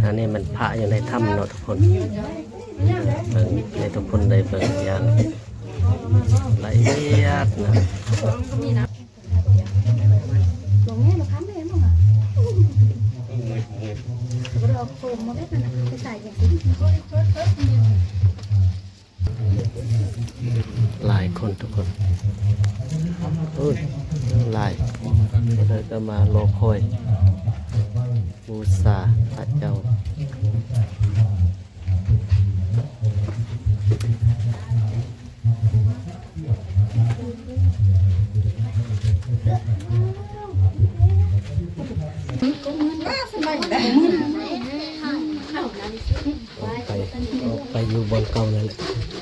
ອັນນີ້ມັນພະຢູ່ໃນຖ້ຳເນາະທຸກຄົນ ເບິ່ງໃຫ້ທຸກຄົນໄດ້ເບິ່ງຢ່າງລະອຽດນະ. ຫຼາຍຄົນທຸກຄົນ ໂອ້ຍ ຫຼາຍ ກໍເລີຍກໍມາລໍຄອຍບູຊາພະເຈົ້າ. ໄປ ໄປຢູ່ບ່ອນເກົ່ານັ້ນ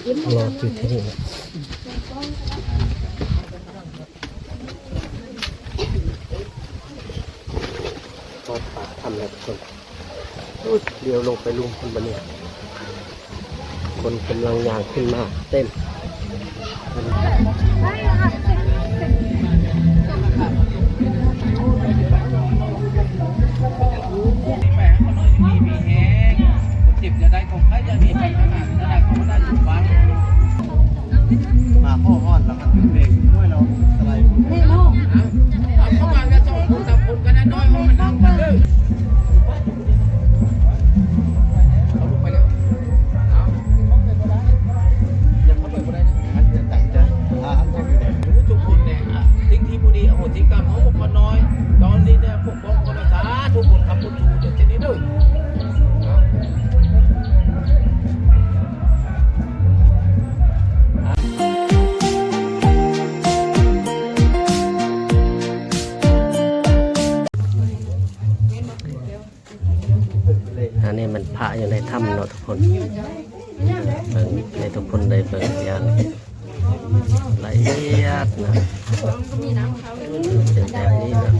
ແຫຼະ ລໍຢູ່ທີ່ນີ້ແຫຼະ. ຮອດປາກຖ້ຳແລ້ວທຸກຄົນ ອຸ້ຍ ດຽວລົງໄປລຸ່ມພຸ້ນບັດນີ້ ຄົນກຳລັງຍ່າງຂຶ້ນມາເຕັມ. ມາພໍ້ຮອດແລ້ວມັນເປັນເບຣກຫ້ວຍເນາະ ສະໄລ ເນາະ ເອົາເຂົ້າມາແລ້ວສອງຄົນສາມຄົນກໍໄດ້ນ້ອຍ ເອົາມັນນັ່ງເດີ ເຂົາລົງໄປແລ້ວ ເອົາ ຍັງເຂົ້າໄປບໍ່ໄດ້ນະ ມັນຈະຕັ້ງໃຈ ຖ້າອັນເຂົາຢູ່ໃນ ຮູ້ທຸກຄົນແນ່ ສິ່ງທີ່ບໍ່ດີອະໂຫສິກຳ ເຮົາບໍ່ຂໍນ້ອຍ ຕອນນີ້ແນ່ ພວກ ອັນນີ້ມັນພະຢູ່ໃນຖ້ຳເນາະທຸກຄົນ ເບິ່ງໃຫ້ທຸກຄົນໄດ້ເບິ່ງຢ່າງລະອຽດນະ ເປັນແບບນີ້ນະ.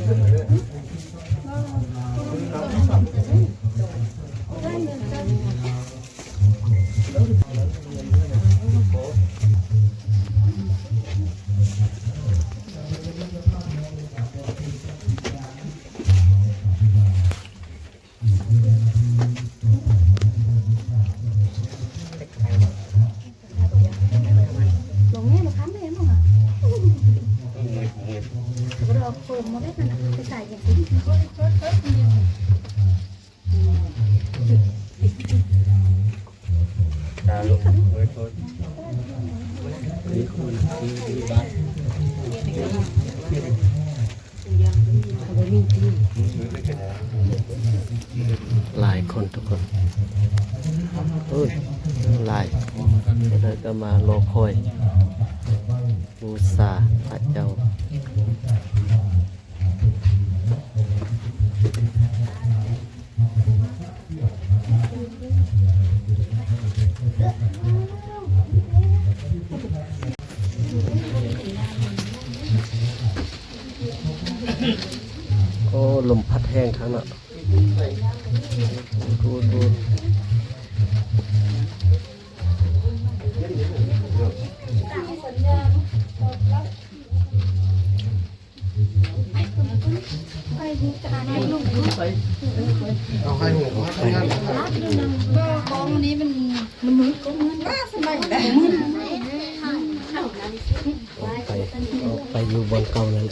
ຫຼາຍຄົນທຸກຄົນ ໂອ້ຍ ຫຼາຍ ກໍເລີຍກໍມາລໍຄອຍບູຊາພະເຈົ້າ. ໂອ້ ລົມພັດແຮງຄັກເນາະ ໂອ້ ໂອ້. ໄປ ໄປຢູ່ບ່ອນເກົ່ານັ້ນ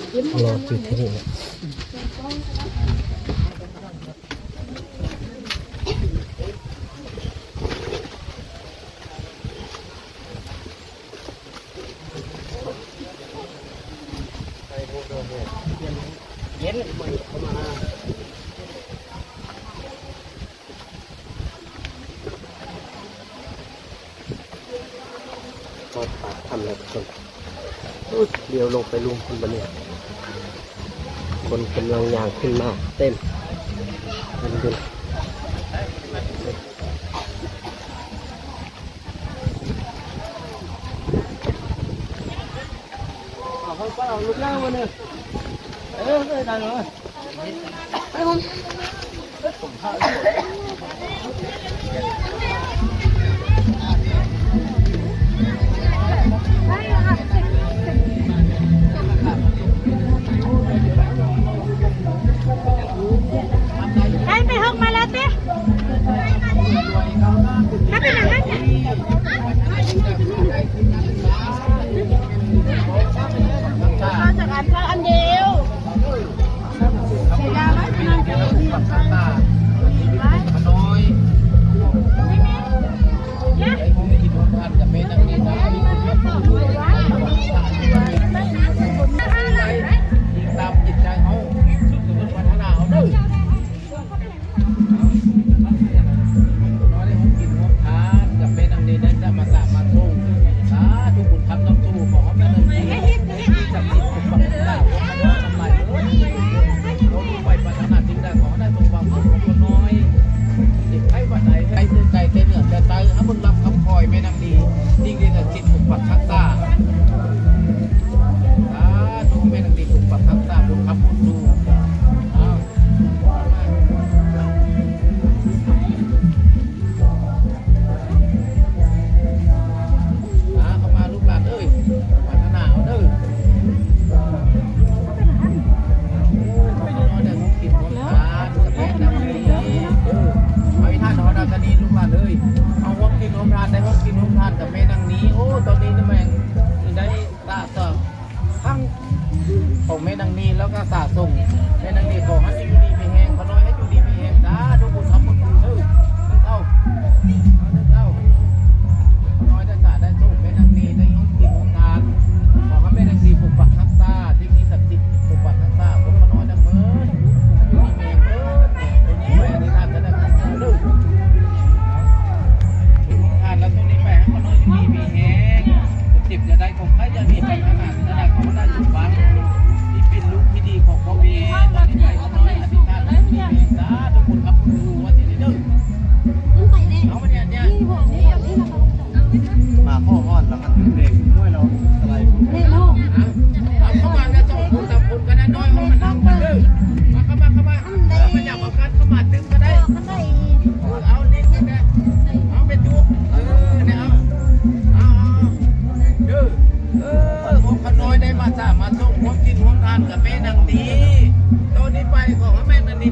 ແຫຼະ ລໍຢູ່ທີ່ນີ້ແຫຼະ. ຮອດປາກຖ້ຳແລ້ວທຸກຄົນ ດຽວລົງໄປລຸ່ມພຸ້ນບັດນີ້ ຄົນກຳລັງຍ່າງຂຶ້ນມາເຕັມ. ໃຫ້ໄປເຮີກມາແລ້ວຕິ.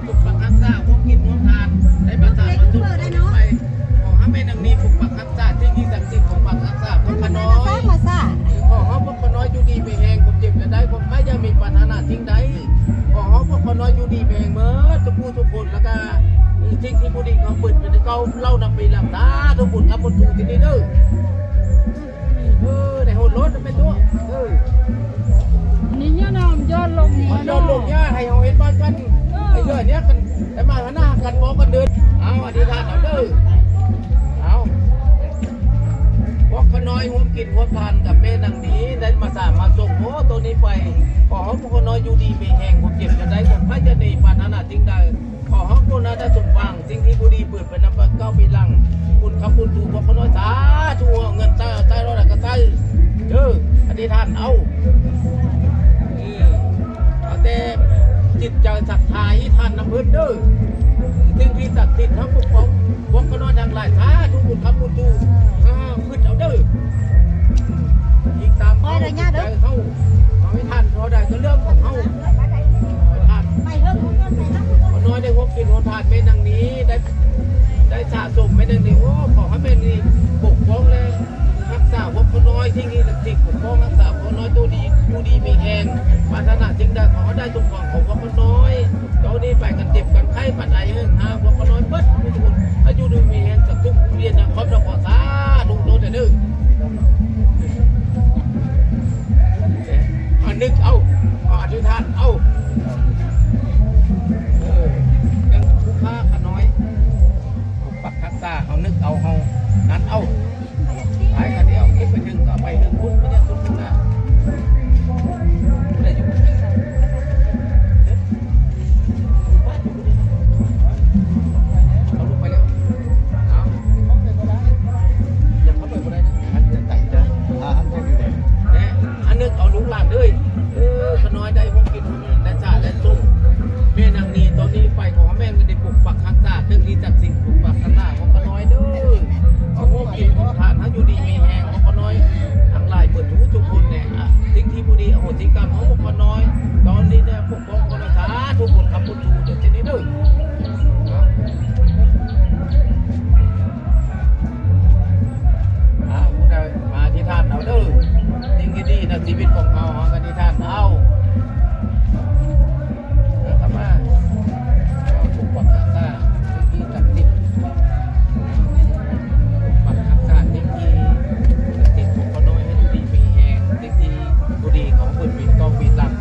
ປົກປັກຮັກສາ ຮ່ວມກິນຮ່ວມທານ ໄດ້ມາສາມາສຸກໄປ ຂໍໃຫ້ແມ່ນາງນີປົກປັກຮັກສາ ສິ່ງທີ່ສັກສິດປົກປັກຮັກສາພວກຂ້ານ້ອຍ ຂໍໃຫ້ພວກຂ້ານ້ອຍຢູ່ດີມີແຮງ ຄວາມເຈັບຢ່າໄດ້ ຄວາມໄຂ້ຢ່າມີ ປາດຖະໜາສິ່ງໃດ ຂໍໃຫ້ພວກຂ້ານ້ອຍຢູ່ດີມີແຮງເໝິດທຸກຜູ້ທຸກຄົນ ແລ້ວກະສິ່ງທີ່ບໍ່ດີເຂົາເປີດເປັນເກົ່າເລົ່ານັບປີຫຼັງ ສາທຸ ບຸນຄຳບຸນສູງທີ່ນີ້ເດີ. ເອີ ໄດ້ໂຫດລົດແມ່ນຕົວະ ເອີ ນີ້ຍານ້ຳຍອດລົງ ມັນຍອດລົງ ຍາໃຫ້ເຮົາເຮັດບ້ານກັນ ເອີ ໄອ້ເລື່ອຍເນີ້ຍກັນ ໄດ້ມາຫາໜ້າກັນ ບອກກັນເດີ ເອົາ ອະທິຖານເອົາເດີ ເອົາ ພວກຂ້ານ້ອຍຮ່ວມກິນຮ່ວມທານກັບແມ່ນາງນີ ໄດ້ມາສາມາສົ່ງ ໂອ້ ໂຕນີ້ໄປ ຂໍໃຫ້ພວກຂ້ານ້ອຍຢູ່ດີມີແຮງ ຄວາມເຈັບຢ່າໄດ້ ຄວາມໄຂ້ຢ່າມີ ປາດຖະໜາສິ່ງໃດ ຂໍໃຫ້ຄົນນັ້ນໄດ້ສົມຫວັງ ສິ່ງທີ່ບໍ່ດີເປີດໄປນຳເກົ່າປີຫຼັງ ບຸນຄຳບຸນສູງພວກຂ້ານ້ອຍ ສາທຸ ເອົາເງິນໃສ່ ໃສ່ເທົ່າໃດກໍໃສ່ເດີ ອະທິຖານເອົາ ເອີ ເອົາແຕ່ຈິດໃຈສັດທາ ອະທິຖານນຳເພິ່ນເດີ ສິ່ງທີ່ສັກສິດເຮົາປົກປ້ອງພວກຂ້ານ້ອຍທັງຫຼາຍ ສາທຸ ບຸນຄຳບຸນສູງ ເອົາ ຄຶດເອົາເດີ ອີງຕາມເຮົາ ຈິດໃຈເຮົາ ເຮົາໃຫ້ທານເທົ່າໃດກໍເລື່ອງຂອງເຮົາ ເຮົາໃຫ້ທານ ຂ້ານ້ອຍໄດ້ຮ່ວມກິນຮ່ວມທານແມ່ນາງນີ ໄດ້ ໄດ້ສະສົມແມ່ນາງນີ ໂອ້ ຂໍໃຫ້ແມ່ນາງນີປົກປ້ອງ ແລະ ຮັກສາພວກຂ້ານ້ອຍ ສິ່ງທີ່ສັກສິດປົກປ້ອງຮັກສາພວກຂ້ານ້ອຍ ໂຕດີ ຢູ່ດີມີແຮງ ປາດຖະໜາສິ່ງໃດ ຂໍໃຫ້ໄດ້ສົມຫວັງຂອງພວກຂ້ານ້ອຍ ໂຕນີ້ໄປກັນເຈັບກັນໄຂ້ ປານໃດເອີ້ນຫາພວກຂ້ານ້ອຍເບິດທຸກຄົນ ໃຫ້ຢູ່ດີມີແຮງ ສາທຸ ເວຍນະຄອບນະຄອນ ສາທຸໂດດເດີ. ເອີ ເອົານຶກເອົາ ເອົາອະທິຖານເອົາ ເອີ ຍັງຜູ້ຂ້າຂ້ານ້ອຍ ປົກປັກຮັກສາ ເຮົານຶກເອົາ ເຮົານັ້ນເອົາ ໄປຄັນດຽວ ເກັບໄປເຖິງກໍໄປເຖິງພຸ້ນ ໄປເຖິງພຸ້ນນະ ຜູ້ໃດຢູ່ ເຂົາລຸກໄປແລ້ວ ເອົາ ຍັງເຂົ້າໄປບໍ່ໄດ້ນະ ອັນນັ້ນຕັ້ງໃຈ ອ່າ ອັນນັ້ນຢູ່ໃດ ແນ່ ອັນນຶກເອົາລູກຫຼານເດີ ເອີ ຂ້ານ້ອຍໄດ້ຮ່ວມກິນຮ່ວມນອນ ແລະ ສາ ແລະ ສົງ ແມ່ນາງນີ ຕອນນີ້ໄປ ຂໍໃຫ້ແມ່ນາງນີປົກປັກຮັກສາ ເຖິງທີ່ສັກສິດປົກປັກຮັກສາຂອງຂ້ານ້ອຍເດີ ເອົາຮ່ວມກິນຮ່ວມທານ ໃຫ້ຢູ່ດີມີແຮງຂອງຂ້ານ້ອຍທັງຫຼາຍເບິດທຸກໆຄົນແນ່ ອາ ສິ່ງທີ່ບໍ່ດີອະໂຫສິກຳໃຫ້ພວກຂ້ານ້ອຍ ຕອນນີ້ແນ່ ປົກປ້ອງຂ້ານ້ອຍ ສາທຸ ບຸນຄຳບຸນສູງເດີ ເຊັ່ນນີ້ເດີ. ອ່າ ຜູ້ໃດມາອະທິຖານເອົາເດີ ສິ່ງທີ່ດີໃນຊີວິດຂອງເຮົາ ເຮົາກໍອະທິຖານເອົາ ເອົາເຂົ້າມາ ປົກປັກຮັກສາສິ່ງທີ່ສັກສິດ ປັກຮັກສາສິ່ງທີ່ສັກສິດ ພວກຂ້ານ້ອຍໃຫ້ຢູ່ດີມີແຮງ ສິ່ງທີ່ບໍ່ດີເຂົາເປີດປີເກົ່າປີຫຼັງ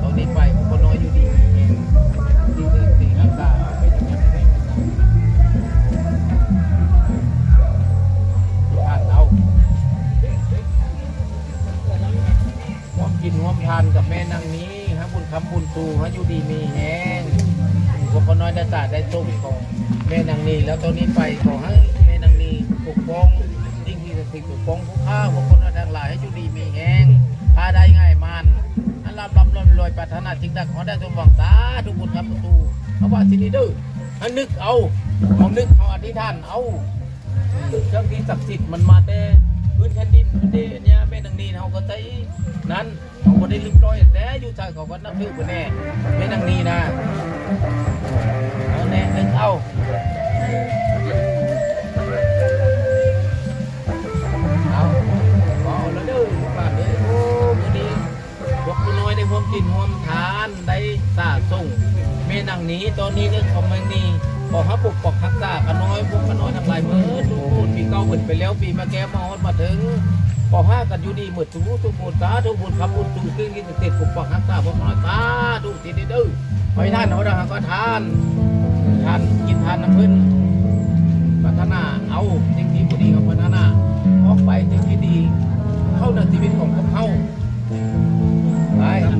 ຕອນນີ້ໄປພວກຂ້ານ້ອຍຢູ່ດີມີແຮງ ສິ່ງທີ່ສັກສິດຮັກສາເອົາໄປ ຮ່ວມກິນຮ່ວມທານກັບແມ່ນາງນີ ໃຫ້ບຸນຄຳບຸນສູງ ໃຫ້ຢູ່ດີມີແຮງ ພວກຂ້ານ້ອຍໄດ້ສາໄດ້ສົງຂອງແມ່ນາງນີ ແລ້ວຕໍ່ນີ້ໄປຂໍໃຫ້ແມ່ນາງນີປົກປ້ອງ ສິ່ງທີ່ສັກສິດປົກປ້ອງຜູ້ຂ້າ ພວກຄົນທັງຫຼາຍໃຫ້ຢູ່ດີມີແຮງ ຄ້າໄດ້ງ່າຍໝານ ໃຫ້ລ່ຳໆລວຍໆ ປາດຖະໜາສິ່ງໃດຂໍໃຫ້ໄດ້ສົມຫວັງ ສາທຸ ບຸນຄຳບຸນສູງ ເຮົາວ່າຊິນີ້ເດີ ໃຫ້ນຶກເອົາ ເຮົານຶກ ເຮົາອະທິຖານເອົາ ເຄື່ອງທີ່ສັກສິດມັນມາແຕ່ພື້ນແຜ່ນດິນເດ ອັນເນີ້ຍແມ່ນາງນີ ເຮົາກໍໃຊ້ນັ້ນ ເຮົາບໍ່ໄດ້ລືມລອຍ ແຕ່ຢູ່ໃສເຂົາກໍນັບຖືເພິ່ນແນ່ ແມ່ນາງນີນະ ເອົາແນ່ ນຶກເອົາ ເອົາ ເອົາລະເດີ ລູກຫຼານເອີຍ ໂອ້ ມື້ນີ້ ພວກຂ້ານ້ອຍໄດ້ຮ່ວມກິນຮ່ວມທານ ໄດ້ສາສົງແມ່ນາງນີ ຕອນນີ້ເດີ ຂອງແມ່ນາງນີ ຂໍໃຫ້ປົກປັກຮັກສາຂ້ານ້ອຍ ພວກຂ້ານ້ອຍທັງຫຼາຍເໝິດທຸກຄົນ ປີເກົ່າເພິ່ນໄປແລ້ວ ປີມາແກ້ມາຮອດມາເຖິງ ຂໍໃຫ້ກັນຢູ່ດີເໝິດທຸກຜູ້ທຸກຄົນ ສາທຸ ບຸນຄຳບຸນສູງ ສິ່ງທີ່ສັກສິດປົກປັກຮັກສາພວກຂ້ານ້ອຍ ສາທຸ ທີ່ນີ້ເດີ ໃຫ້ທານເຮົາໄດ້ ເຮົາກໍທານ ທານກິນທານນຳເພິ່ນ ປາດຖະໜາເອົາສິ່ງທີ່ບໍ່ດີເຮົາປາດຖະໜາອອກໄປ ສິ່ງທີ່ດີເຂົ້າໃນຊີວິດຂອງພວກເຮົາ ໄປ ເອີ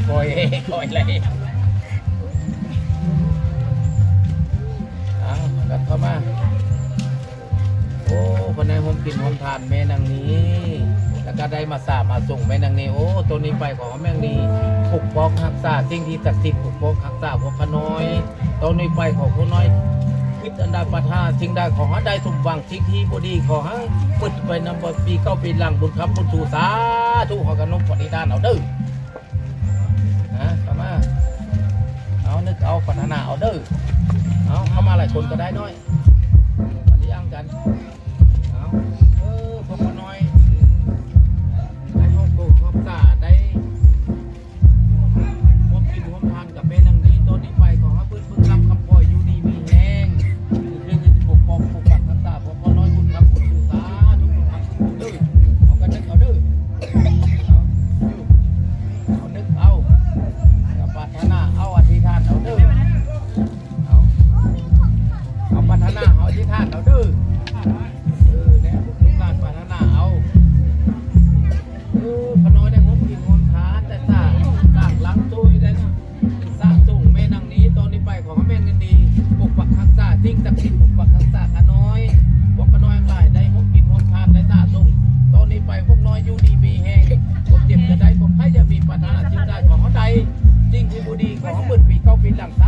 ຄ່ອຍ ຄ່ອຍໄລ່ ເອົາກັນເຂົ້າມາ ໂອ້ ເພິ່ນໄດ້ຮ່ວມກິນຮ່ວມທານແມ່ນາງນີ ແລ້ວກໍໄດ້ມາສາມາສົງແມ່ນາງນີ ໂອ້ ໂຕນີ້ໄປຂໍໃຫ້ແມ່ນາງນີປົກປ້ອງຮັກສາສິ່ງທີ່ສັກສິດ ປົກປ້ອງຮັກສາພວກຂ້ານ້ອຍ ໂຕນີ້ໄປຂໍຂ້ານ້ອຍຄິດອັນໃດປາດຖະໜາສິ່ງໃດ ຂໍໃຫ້ໄດ້ສົມຫວັງ ສິ່ງທີ່ບໍ່ດີຂໍໃຫ້ ປຶດໄປນຳປີເກົ່າປີຫຼັງ ບຸນຄ້ຳບຸນຊູ ສາທຸ. ເຮົາກະນົບປະຕິຖານເອົາເດີ ນະ ເຂົ້າມາ ເອົາ ນຶກເອົາ ປາດຖະໜາເອົາເດີ ເອົາ ເຂົ້າມາຫຼາຍຄົນກະໄດ້ນ້ອຍ ມາລ້ຽງກັນ ເອົາ ເອີ ພວກນ້ອຍ ໃຫ້ຮອບໂຕຮອບສາ ໄດ້ ຮ່ວມກິນຮ່ວມທານກັບແມ່ນາງດີ ຕອນນີ້ໄປຂໍໃຫ້ເພິ່ນເບິ່ງລຳຄຳຄອຍ ຢູ່ດີມີແຮງ ເພິ່ນຈະປົກປ້ອງປົກປັກຮັກສາພວກນ້ອຍບຸນຄຳບຸນຊູ ສາທຸ ບຸນຄຳບຸນຊູເດີ ເອົາກະນຶກເອົາເດີ ເອົາ ເອົານຶກເອົາ ກະປາດຖະໜາເອົາ ອະທິຖານເອົາເດີ ເອົາ ເອົາປາດຖະໜາເອົາ ອະທິຖານເອົາເດີ ເອີ ແນະ ລູກຫຼານປາດຖະໜາເອົາ ເອີ ຂະນ້ອຍໄດ້ຮ່ວມກິນຮ່ວມທານ ໄດ້ສ້າງ ສ້າງຫຼັງຊ່ວຍ ໄດ້ສ້າງສົງແມ່ນາງດີ ຕອນນີ້ໄປຂໍໃຫ້ແມ່ນາງດີປົກປັກຮັກສາ ສິ່ງສັກສິດປົກປັກຮັກສາຂະນ້ອຍ ພວກຂະນ້ອຍທັງຫຼາຍໄດ້ຮ່ວມກິນຮ່ວມທານ ໄດ້ສ້າງສົງ ຕອນນີ້ໄປພວກນ້ອຍຢູ່ດີມີແຮງ ຄວາມເຈັບຢ່າໄດ້ ຄວາມໄຂ້ຢ່າມີ ປາດຖະໜາສິ່ງໃດຂໍໃຫ້ໄດ້ ສິ່ງທີ່ບໍ່ດີຂໍໃຫ້ໝົດປີເກົ່າປີຫຼັງ ສາ